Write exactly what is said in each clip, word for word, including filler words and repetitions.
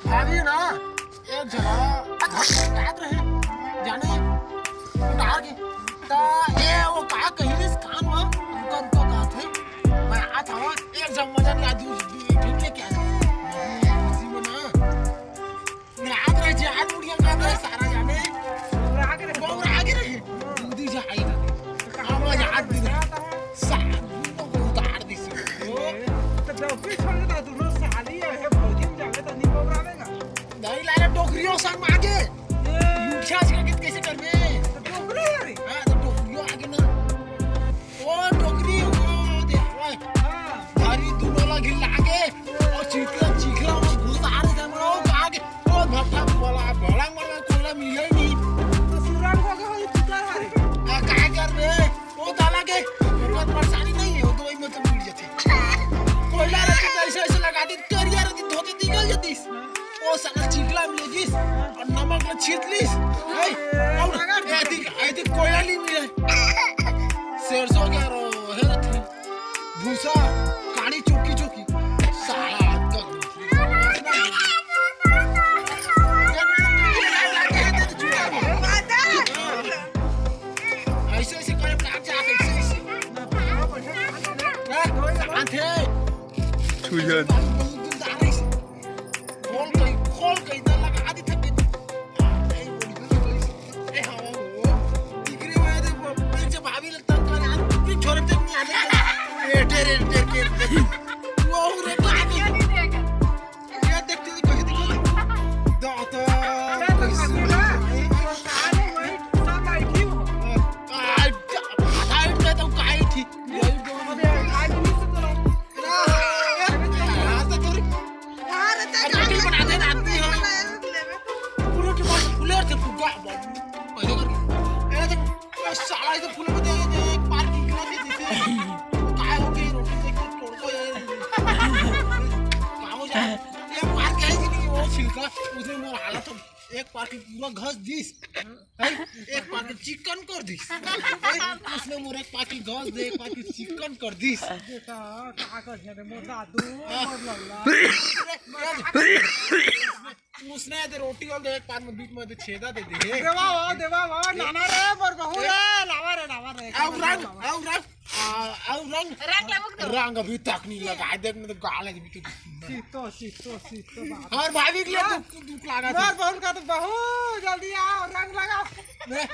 अभी ना एक झन याद रहे जाने उठा के ता ये वो का कहिस कान में रुका रुका कहत हे। मैं आ था एक जब मजा ला दू दू एक दिन लेके आ जा। इसी में ना रात रहे जान उड़िया का सारा जाने। बौरा आगे रहे। बौरा आगे रहे। दूधी जा आई ना। आवाज आग दी ना। सारा को उतार दी सी। तो डॉक्टर छोड़ के तो दोनों साली है, भौजी में जाके तो नहीं बौरावेगा। नहीं लाने डोकरियों संग मांगे। ये मुखिया से के कैसे करबे? तो डोकरी है रे। हाँ, तो डोकरियों आगे ना। ओ डोकरी, ओ दे, ओए। हाँ। भारी दोनों ला घिल लागे। ओ चीखला, चीखला, ओ घुस आ रहे थे, ओ आगे। ओ भट्टा बोला, बोला, बोला, कोला मिले नहीं। तो सुरंग हो गए, हो चुका है रे। आ, काय करबे? ओ दाला के, बहुत परेशानी नहीं है, वो तो वही में तो मिल जाते। कोयला रहती तो ऐसे, ऐसे लगा दी, करिया रहती, धोती निकल जाती। ओ साला चिखला में ले गिस और नमक में छीट लिस। है? और ऐसी, ऐसी कोयला नहीं मिले। सरसों के रो, है ना थे? भूसा, काली चौकी चौकी। साला आजकल। ऐसे, ऐसे करे, ऐसे, ऐसे। हाँ? शांत है। छुझन। खोल कहीं, खोल कहीं, इधर लगा आदि थक गई। ए, हाँ, वो, वो, दिख रही है, वो, वो, पीछे भाभी लगता है, यार, तू छोरे तक नहीं आने का। ए, टेरे, टेरे, टेरे, टेरे। वो, वो, रे, कहाँ गई? ये देखते थे, कहीं दिखा दे। दादा, कैसे? आ, आ, आ, आ, तो काई थी। पूरा के बाद फुले और से फुग्गा। पैदा करके। ए, देख, ए, साला, इधर फुले में दे, दे, एक पार्किंग करा दे, दे, दे। काय हो गई, रोटी देख के तोड़ को ये। काम हो जाए। ये पार्क है कि नहीं, वो छिलका, उसने मोर हालत हो, एक पार्किंग पूरा घस दिस। है? एक पाकिट चिकन कर दिस। है? उसने मोर एक पाकिट घस दे, एक पाकिट चिकन कर दिस। बेटा, का कर रे मोर दादू, मोर लल्ला। उसने दे रोटी वाला दे, एक पार में बीच में दे छेदा दे दे। देवा हो, देवा हो, नाना रे, मोर बहू रे, लावा रे, लावा रे। आओ रंग, आओ रंग। आ, आओ रंग। रंग लावक दो। रंग अभी तक नहीं लगा, देख मैं तो गाल है अभी तो। सीतो, सीतो, सीतो बाप। और भाभी के लिए दुख, दुख लगा था। मोर बहू का तो बहुत जल्दी आओ, रंग लगाओ। मैं,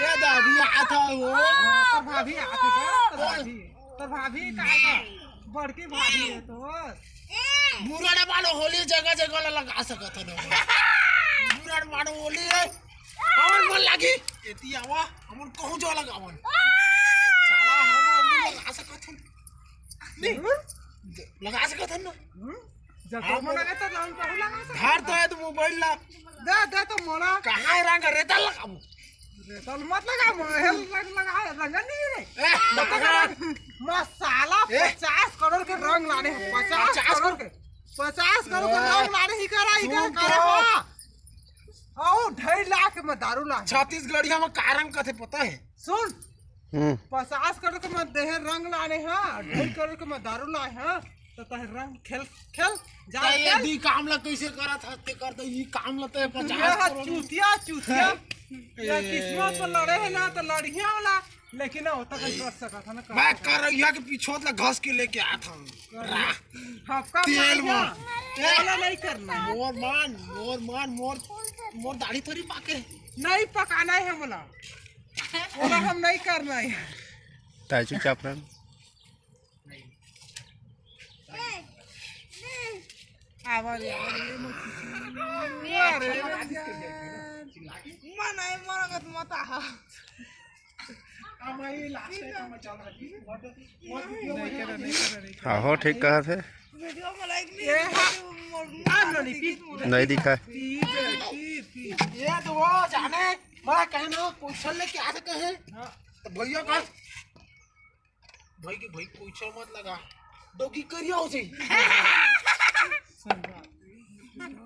ये दादी आता हो। हाँ, तो भाभी आते का, तो भाभी, तो भाभी का, का बड़की भाभी है तो। बुरा ना मानो, होली जगह जगह ला लगा सकत हो ना। बुरा ना मानो, होली है। हमन मन लागी। एती आवा, हमन कहूँ जो लगावन। साला हमन मन लगा सकत हन। नहीं। हम्म? लगा सकत हन ना। हम्म? जब हाँ, तो मन बोल। आगे तो हम कहूँ लगा सकत घर तो है तो मोबाइल ला। दे, दे तो मोला। कहाँ है रंग? रेता लगाबो। रेता मत लगा, मोबाइल रंग लगा, रंग नहीं रे। ए, मत लगा। मसाला ए। पचास करोड़ के रंग लाने हैं, पचास पचास करोड़ के। पचास करोड़ के ए। रंग लाने ही करा, ही सुन करा, तो। करा। अउ ढाई लाख में दारू लाने। छत्तीसगढ़िया में का रंग कथे पता है? सुन, हम्म। पचास करोड़ के में देहे रंग लाने हा, ढाई करोड़ के में दारू लाए हा, तो तहे रंग खेल, खेल, जा तो ये खेल। दी काम ला कैसे करत हस ते कर तो ये काम ला तो ये पचास ये हा करोड़। चूतिया, चूतिया। हैं? ये ए। किस्मत में लड़े है ना तो लड़िया वाला, लेकिन ना होता कोई कर सकत है ना, कर मैं सकत। कर रही है कि पिछोत ला घस के लेके आत हूँ। कर। हफ्का तेल मार। में। वाला नहीं करना है। मोर मान, मोर मान, मोर, मोर दाढ़ी थोड़ी पाके। नहीं पकाना है हमला। ओला हम नहीं करना है। ताई चुपचाप रह। आवा रे, आवा रे, मोर खिसी। अरे, मन है, मरगत मत आहा। अब ये लास्ट टाइम हम चल रहा है। नहीं करा, नहीं करा, नहीं करा। हाँ, हो, ठीक कहा थे। वीडियो में लाइक नहीं ये किया, हाँ। तो मोर-, आ, नो, नहीं, पीस। नहीं दिखा। पीस, पीस, पीस। ये तो वो जाने, मैं कहना, क्वेश्चन लेके आ सके हैं। हाँ। तो भैया का भाई के भाई कोई छो मत लगा। डोगी करिया हो जाई। सही बात।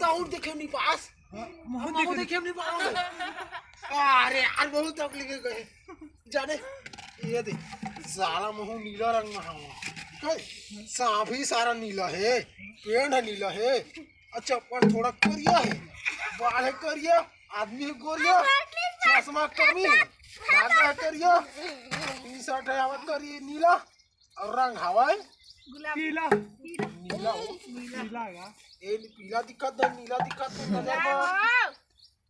ताऊ देखे नहीं पास। हाँ, हम महू देखे देखे नहीं पास। अरे यार, बहुत तकलीफ है गए। जाने, ये दे, साला महू नीला रंग में हवा। कहे, सांप ही सारा नीला है, पेंट है नीला है। अच्छा, पर थोड़ा करिया हे, बाल हे करिया, आदमी हे गोरिया, चश्मा कमी, धागा हे करिया, टी शर्ट हे आवत करिया नीला, अउ रंग हवय गुलाबी। पीला। नीला हो। पीला का? ए पीला दिखत हे, नीला दिखत हे, नजर मा।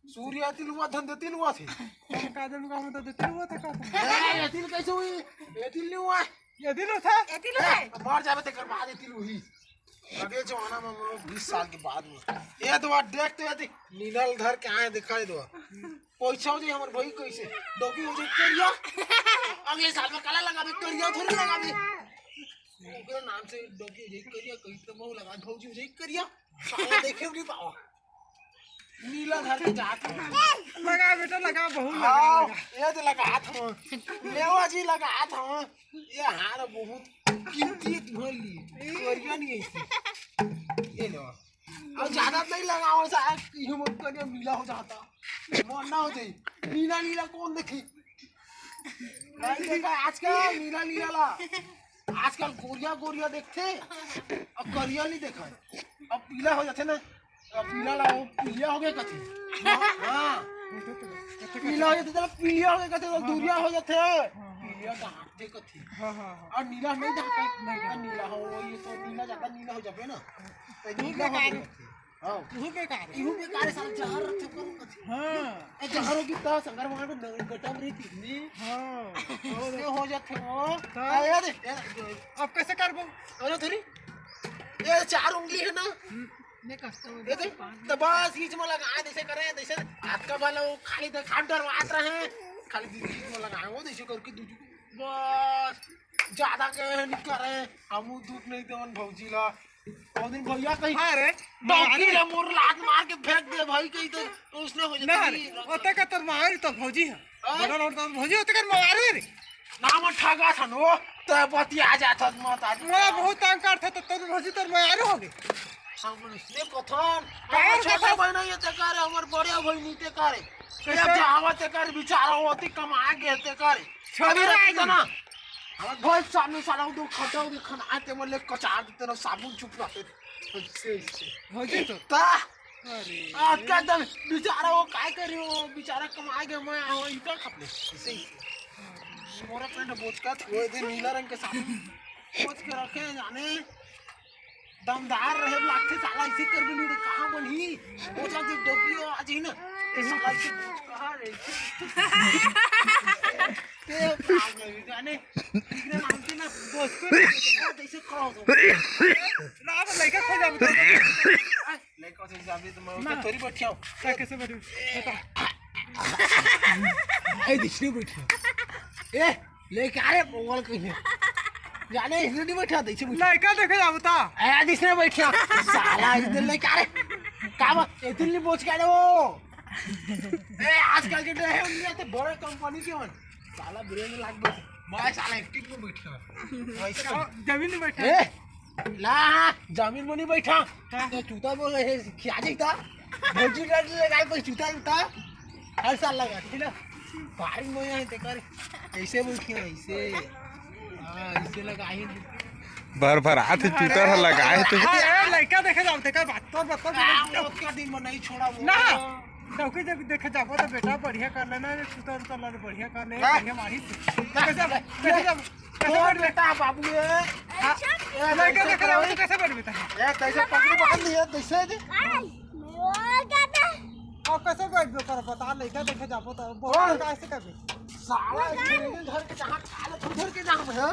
सूर्य तिलुआ धन दे तिलुआ थे। का जन का मतलब दे तिलुआ था का? ए, ये तिल कैसे हुई? ये तिल नहीं हुआ। ये तिल था? ये तिल है। मर जाबे तेकर बाद ये तिल हुई। अगे जमाना में हम लोग बीस साल के बाद में। ये तो बात देख तो ये नीला ल धर के आए दिखाई दो। पैसा हो जाए हमर भाई कैसे? डौकी हो जाए करिया। अगले साल में काला लगाबे, करिया थोड़ी लगाबे। ओकरे नाम से डौकी हो जाए करिया, कहीं तो बहु लगा भौजी हो जाए करिया। साला देखे भी पावा। नीला धर के जात हूँ। लगा बेटा, लगा, बहुत लगा, हाँ, लगा। ये तो लगात हूँ। लेवा जी लगात हूँ। ये हार बहुत कीमती है तुम्हारे लिए। करिया नहीं है इसे। ये लो। अब ज्यादा नहीं लगाओ साहब, यूं मत करिए, नीला हो जाता। मरना हो जाए। नीला नीला कौन देखे? नहीं देखा आजकल नीला नीला ला। आजकल गोरिया गोरिया देखथे, अब करिया नहीं देखा। अब पीला हो जाथे ना, अब पीला ला, वो पीलिया हो गया कथे। हाँ, पीला हो जाथे, चलो पीलिया हो गया कथे, तो दूरिया हो जाथे। पीलिया डांटथे कथे। हाँ, हाँ, हाँ। और नीला नहीं डांटथे, नहीं, नीला हो, ये तो नीला ज्यादा नीला हो जाबे ना, तो नीला हो गया कथे। हाँ। इहू बेकार है। इहू बेकार है, साला जहर रखे करो कथी। हाँ। ए, जहर होगी तो संगर वहाँ को न-, गटम रही कितनी। हाँ। उससे हो जाते हो। तो? आ, यार, यार, अब कैसे करबो? अरे थोड़ी। ये चार उंगली है ना? हम्म, मैं करता हूँ। ये देख, तो बस बीच में लगा, जैसे करे, जैसे हाथ का बाल वो खाली देख, हम डरवात रहे हैं। खाली बीच में लगा, वो जैसे करके दूजू, बस, ज्यादा के नहीं करे, हम दुख नहीं देवन भौजी ला। ओ दिन भैया कहीं, अरे, डौकी रे मोर लात मार के फेंक दे भाई, कहीं तो उसने हो जाता ना रे, नहीं। ओते का तोर मारी तो भौजी है। हाँ? बड़ा लोग तो भौजी ओते का मारे रे। नाम ठगा था नो, तो बतिया जात हस मत आज। मैं बहुत तंग करता तो तोर भौजी तोर मारे हो गए। सब ने कथन, काहे हमर छोटा कथन? बहन ये ते करे, हमर बड़े भाई नहीं ते करे। कैसे? ये जावत ते कर बेचारा होती कमा के ते करे। छोटा अभी रहती बहन। था ना, हमर भाई सामने साला उधर खटा उधर खाना आते बोले कचार देते ना, साबुन चुप रहते। ऐसे, ऐसे। भौजी तो। ता। अरे। आ, क्या दम, बेचारा वो काय करे, वो बेचारा कमा के मैं आओ, इनका खपले। ऐसे, ऐसे। मोरा पेंट बोचका था, वो दिन नीला रंग के साबुन। बोच के रखे जाने। दमदार रहे लागथे साला, ऐसे कर भी नहीं, कहाँ बनही? बोचा के डोबियो आ जाही ना। ए साला ऐसे बोच कहाँ रे? ते भाग नहीं जाने। इतने मानते ना, बोच को नहीं देते, जैसे कहो तो। ना, अब लड़का खो जाबे तो। आ, लड़का से जाबे तो मैं ना। उधर थोड़ी बैठा हूँ। क्या कैसे बैठे? बता। ए, दिसने बैठा। ए, लेके आ रे पोगल कहीं। जाने इसने नहीं बैठा, देखे बैठा। लड़का देखे जाबो ता। ए, दिसने बैठा। साला इधर लेके आ रे। का बात? ए, दिल नहीं बोच के आ रे वो। ए, आजकल के डे हम नहीं आते बड़े कंपनी के मन। साला ब्रेन लाग बस। मैं साला एक्टिंग में बैठा। वैसे जमीन में बैठा। ए, ला, जमीन में नहीं बैठा। हाँ। तो चूता बोल रहे, खिया जाता। भौजी डर लगा, कोई चूता उता। हर साल लगा, ठीक है ना? पारी में यहाँ ते कर, ऐसे बैठे हैं, ऐसे। हाँ, ऐसे लगा ही। भर भर हाथ चूता है, लगा है तो। हाँ, ए, लड़का देखे जाओ, देखा बात, तोर बात, तोर बात। हाँ, उसका दिन में नहीं छोड़ा वो। ना, डौकी जब देखे जाबो तो बेटा बढ़िया कर लेना, रे चूता उता ला बढ़िया कर ले, हाँ। बढ़िया मारी। हाँ। कैसे, कैसे जाबो? कैसे तोर बैठ बेटा बाबू ये। हाँ। ए, लड़का कैसे देखे जाबो तो करो? कैसे बैठ बेटा? ए, कैसे पकड़ बांध दिया, कैसे जी? और कैसे बैठ बे कर बता, लड़का देखे जाबो तो बहुत और? कैसे करबे? साला इधर के जहाँ खा ले, उधर के जहाँ है।